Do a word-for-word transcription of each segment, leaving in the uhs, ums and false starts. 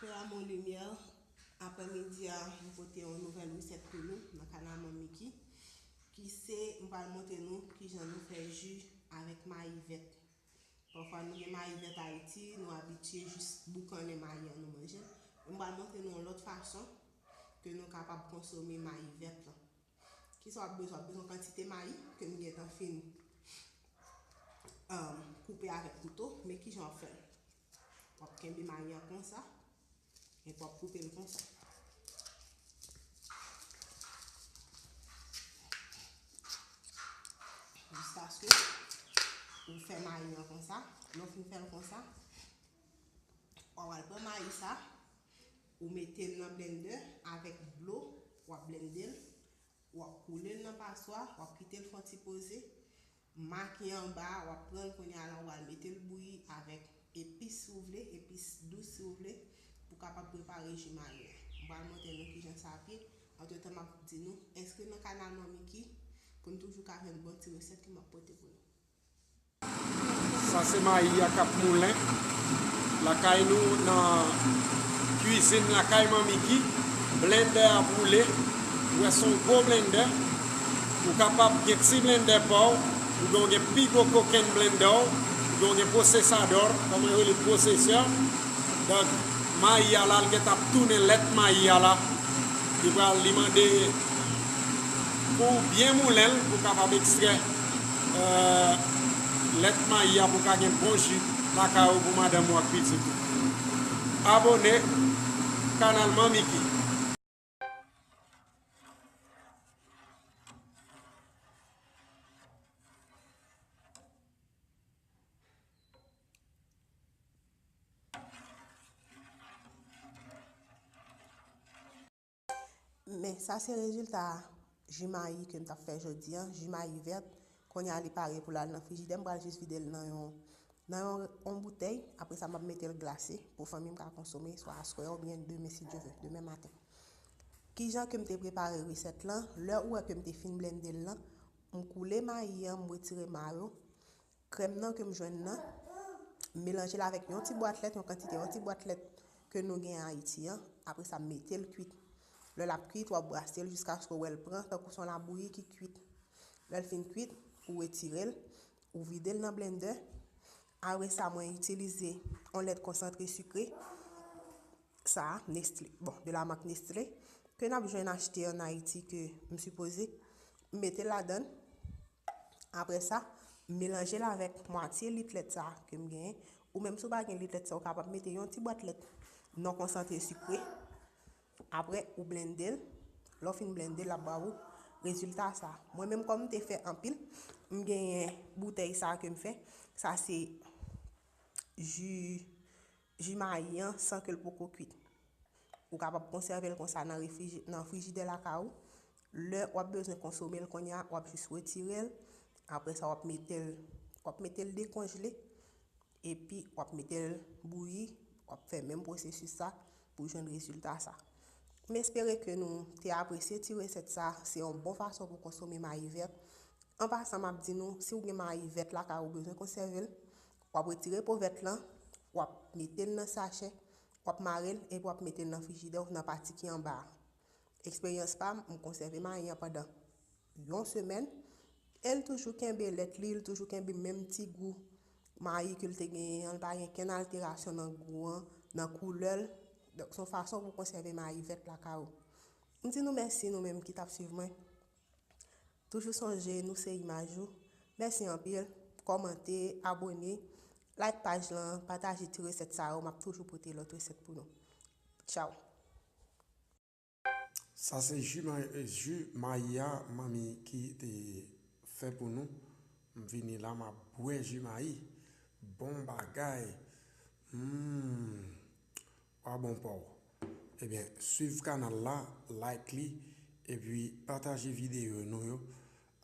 Frè a Mon Limyè, aprèmidi a, m pote yon nouvèl resèt pou nou nan kanal Manmi Ki, ki se, m pral montre nou kijan nou fè ji avèk mayi vèt. Pafwa nou gen mayi vèt Ayiti, nou abitye jis boukannen mayi an nou manje. M pral montre nou yon lòt fason ke nou kapab konsome mayi vèt lan. Kisa w ap bezwen? W ap bezwen kantite mayi ke m gentan fin, um, koupe avèk kouto, men kijan w ap fè l? W ap kenbe mayi an konsa, epi w ap koupe l konsa. Jiskaske ou fè mayi an konsa. Lè w fin fè l konsa, w a pral pran mayi sa, ou mete l nan blendè avèk dlo, w ap blende l, w ap koule l nan paswa, w ap kite l fè yon ti poze. Maki anba a, w ap pran l kounye a la, w al mete l bouyi avèk epis si w vle, epis dous si w vle, pou kapab prepare ji mayi a. M pral montre nou kijan sa ap ye. Antretan, m ap di nou, enskri nan kanal Manmi Ki pou n toujou ka jwenn bon ti resèt ke m ap pote pou nou. Sa se mayi a k ap moulen lakay nou, nan kwizin lakay Manmi Ki. Blendè a boule. Ou wè, se yon gwo blendè. Ou kapab gen ti blendè pa w, oubyen w gen pi gwo kokenn blendè w, oubyen w gen pwosesadò, kòman yo rele, pwosesè. Donk, mayi a la, l gentan ap tounen lèt mayi a la. Li pral, li mande pou w byen moulen l pou w kapab ekstrè, euh, lèt mayi a pou w ka gen bon ji lakay ou pou madanm ou ak pitit ou. Abòne kanal Manmi Ki. Men sa se rezilta ji mayi ke m t ap fè jodi a, ji mayi vèt. Kounye a li pare pou l al nan frijidè, m pral jis vide l nan yon, nan yon, yon boutèy. Apre sa, m ap mete l glase pou fanmi m ka konsome swa aswè oubyen demen, si Dye vle, demen maten. Kijan ke m te prepare resèt lan? Lè ou wè ke m te fin blende l lan, m koule mayi an, m retire ma yo. Krèm nan ke m jwenn nan, m melanje l avèk yon ti bwat lèt, yon kantite, yon ti bwat lèt ke nou gen Ayiti an. Apre sa, m mete l kwit. Lè l ap kwit, w ap brase l jiskaske w wè l pran tankou se yon labouyi ki kwit. Lè l fin kwit, ou retire l, ou vide l nan blendè. Apre sa, mwen itilize yon lèt konsantre sikre. Sa a, Nestlé, bon, de la marque Nestlé, ke n ap jwenn achte ann Ayiti, ke m sipoze mete l ladan l. Apre sa, m melanje l avèk mwatye lit lèt sa a ke m genyen. Ou menm, si w pa gen lit lèt sa a, ou kapab mete yon ti bwat lèt non konsantre sikre. Apre, ou blende l. Lè w fin blende l, l ap ba ou rezilta sa a. Mwen menm, kòm m te fè anpil, m genyen boutèy sa a ke m fè. Sa se ji ji mayi an san ke l poko kwit. Ou kapab konsève l konsa nan refriji-, nan frijidè lakay ou. Lè w ap bezwen konsome l kounye a, w ap jis retire l. Apre sa, w ap mete l, w ap mete l dekonjle. Epi, w ap mete l bouyi. W ap fè menm pwosesis sa pou jwenn rezilta sa. M espere ke nou te apresye ti resèt sa. Se yon bon fason pou konsome mayi vèt. An pasan, m ap di nou, si w gen mayi vèt lakay ou, bezwen konsève l, w ap retire po vèt lan, w ap mete l nan sachè, w ap mare l epi w ap mete l nan frijidè w nan pati ki anba a. Eksperyans pa m, m konsève mayi an pandan yon semèn, e l toujou kenbe lèt li, l toujou kenbe menm ti gou mayi ke l te genyen an, l pa gen kenn alterasyon nan gou an, nan koulè l. Donk, se yon fason pou konsève mayi vèt lakay ou. M di nou mèsi, nou menm ki t ap swiv mwen. Toujou sonje, nou se imaj ou. Mèsi anpil. Kòmante, abòne, like paj lan, pataje ti resèt sa yo. M ap toujou pote lòt resèt pou nou. Tchaw. Sa se ji ma-, ji mayi a, Manmi Ki te fè pou nou. M vini la, m ap bwè ji mayi. Bon bagay. Hmm. Wa bon pa w. Ebyen, swiv kanal la, like li, epi pataje videyo nou yo.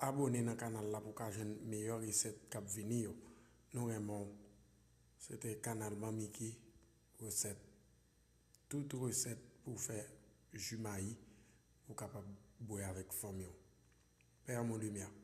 Abòne nan kanal la pou w ka jwenn meyè resèt k ap vini yo. Nou renmen w. Se te kanal Manmi Ki, resèt, tout resèt pou w fè ji mayi, pou w kapab bwè avèk fanmi w. Pè Mon Limyè.